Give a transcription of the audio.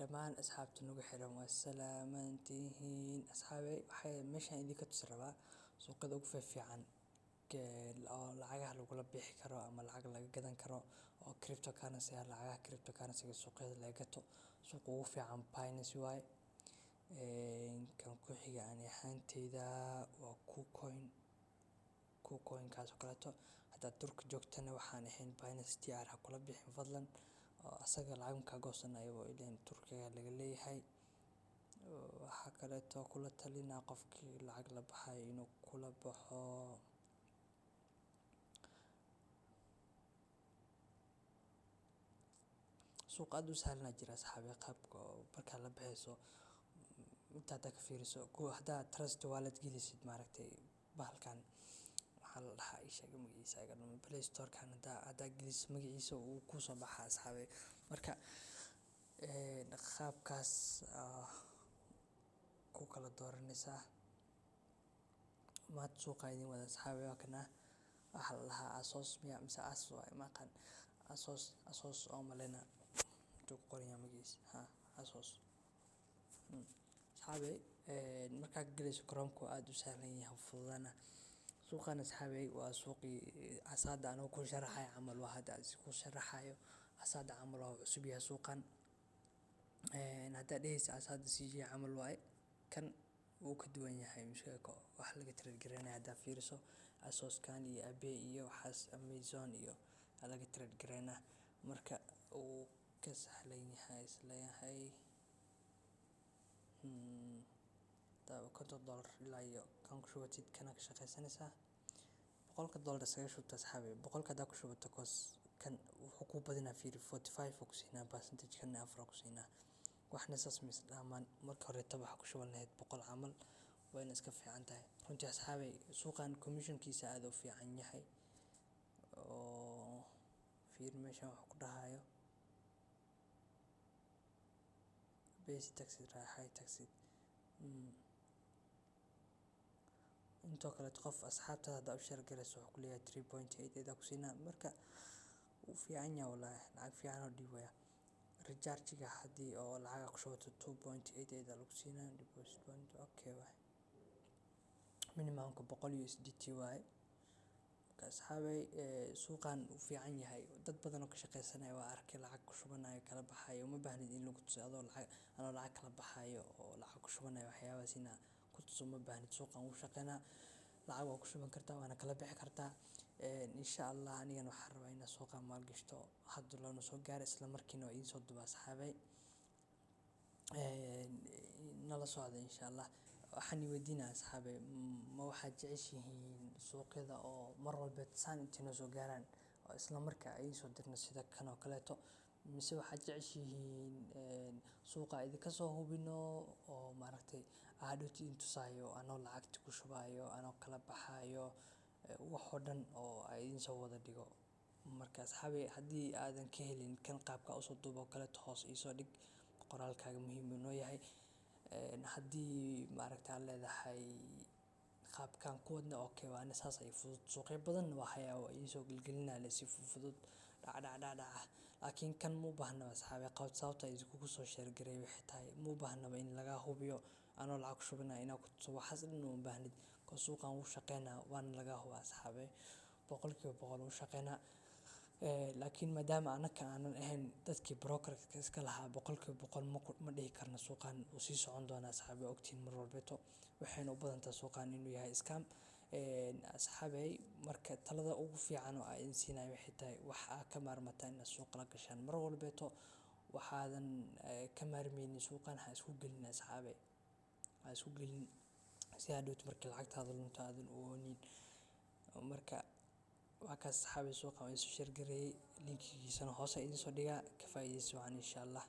Dhammaan asxaabta nagu xiran waa salaamantihiin. Asxaabey, waxay meeshaan idinka tusi rabaa suuqyada ugu fiican oo lacagaha lagula bixi karo ama lacag laga gadan karo oo cryptocurrency ah, lacagaha cryptocurrency suuqyada laga gato. Suuqa ugu fiican Binance waaye. Kan ku xiga ani ahaanteyda waa KuCoin. KuCoin kaas oo kaleeto. Haddaad Turki joogtana, waxaan ahayn Binance TR ha kula bixin fadlan, oo asaga lacag kaa goosanayo, ileen Turkiga laga leeyahay. Waxaa kaleeto kula talinaa qofkii lacag la baxayo inuu kula baxo suuq aad u sahlanaa jira, asxaabi. Qaabka oo markaa la baxayso inta haddaa ka fiiriso kuwa haddaa Trust Wallet gelisid, maaragtay, bahalkan waxaa la dhahaa, ii sheeg magaciisa iga dhumay, Play Store-kan haddaa gelisid magaciisa, wuu kusoo baxaa, asxaabi. Marka qaabkaas ku kala dooranaysaa. Maanta suuqa idin wada, asxaabi, waa kana. Waxaa la dhahaa Asos miya mise As waay, ma aqaan. Asos, Asos oo malena intuu ku qoran yahay magaciisa. Ha, Asos. Asxaabi, markaa gelayso Chrome-ka aad u sahlan yahay, fududaana suuqan. Asxaabi, waa suuqii asaada anoo ku sharaxayo camal, waa hadda ku sharaxayo asaada camal, waa cusub yahay suuqan. Haddaa dhehaysa asaada CJ camal waaye, kan wuu ka duwan yahay. Sheeko wax laga trade gareynaya haddaa fiiriso, Asoskan iyo eBay iyo waxaas, Amazon iyo laga trade gareynaa. Marka uu ka sahlan yahay isleeyahay $50 ilaa iyo kan ku shubatid, kana ka shaqaysanaysaa. $100 iskaga shubta, asxaabi. 100-ka haddaa ku shubato, cause kan wuxuu ku badinaa, fiiri, 45 uu ku siinaa percentage, kana 4 ku siinaa. Waxna saas ma is dhaamaan. Marka horeetaba waxaa ku shuban lahayd 100 camal, wayna iska fiican tahay runtii, asxaabey. Suuqan commissionkiisa aad u fiican yahay oo fiir meeshan wuxuu ku dhahayo basic tax, high tax. Intoo kaleeto qof asxaabtaada haddaa u share garayso, wuxuu ku leeyahay 3.88 aa ku siinaa. Marka wuu fiican yahay, wallaahi, lacag fiican oo dhiibaya. Recharge-ga haddii oo lacag ku shubato, 2.88 aa lagu siinaa. Deposit point okay waay. Minimumka 100 USDT waaye. Marka asxaabey, suuqan wuu fiican yahay. Dad badan oo ka shaqeysanaya waa arkay, lacag ku shubanayo, kala baxayo. Uma baahnid in lagu tuso adoo lacag, anoo lacag kala baxayo oo lacag ku shubanayo. Waxyaabahaas inaa ku tuso uma baahnid. Suuqan wuu shaqeynaa, lacag waa ku shuban kartaa, waana kala bixi kartaa. Insha Allah anigana waxaan rabaa inaan suuqan maalgashto. Hadda loona soo gaaro, isla markiina waa idiin soo duba. Asxaabey, nala socda insha Allah. Waxaan weydiinaa, asxaabey, ma waxaad jeceshihiin suuqyada oo mar walba saan intay noo soo gaaraan oo isla markaa ay soo dirno sida kan oo kaleeto, mise waxaad jeceshihiin suuqa idinka soo hubino oo, maaragtay, hadhowti idin tusaayo anoo lacagta ku shubayo, anoo kala baxayo, wax oo dhan oo ay idin soo wada dhigo? Marka asxaabey, haddii aadan ka helin kan qaabka usoo duubo oo kaleeto, hoos iisoo dhig qoraalkaaga, muhiim uu noo yahay. Haddii, maaragta, aad leedahay qaabkan ku wadna, okay, waana saas ay fudud. Suuqyo badan waa hayaa, waa idiin soo gelgelinaya si fudud, dhac dhac dhac dhac ah. Laakiin kan ma u baahna, asxaabi. Sababta idinkugu soo share gareeyay waxay tahay, ma u baahnaba in laga hubiyo anoo lacag ku shubanaya inaa ku tuso. Waxaas dhan uma baahnid. Suuqan wuu shaqeynaa, waana laga hubaa, asxaabi, 100% wuu shaqeynaa. Laakiin maadaama anaka aanan ahayn dadkii brokerka iska lahaa, 100% ma dhihi karno suuqan wuu sii socon doonaa. Asxaabi, waa ogtihiin, mar walbeeto waxayna u badantahay suuqan inuu yahay scam, asxaabey. Marka talada ugu fiican oo aan idin siinayo waxay tahay, wax aa ka maarmataan inaad suuqa la gashaan mar walbeeto, waxaadan ka maarmeynin suuqan ha isku gelin, asxaabe, ha isku gelin, si hadhowto markii lacagtaada lunto aadan u oonin. Marka waa kaas, asxaabi, suuqa waan soo share gareeyay, linkigiisana hoos idin soo dhigaa. Ka faa'iidaysi wacan insha Allah.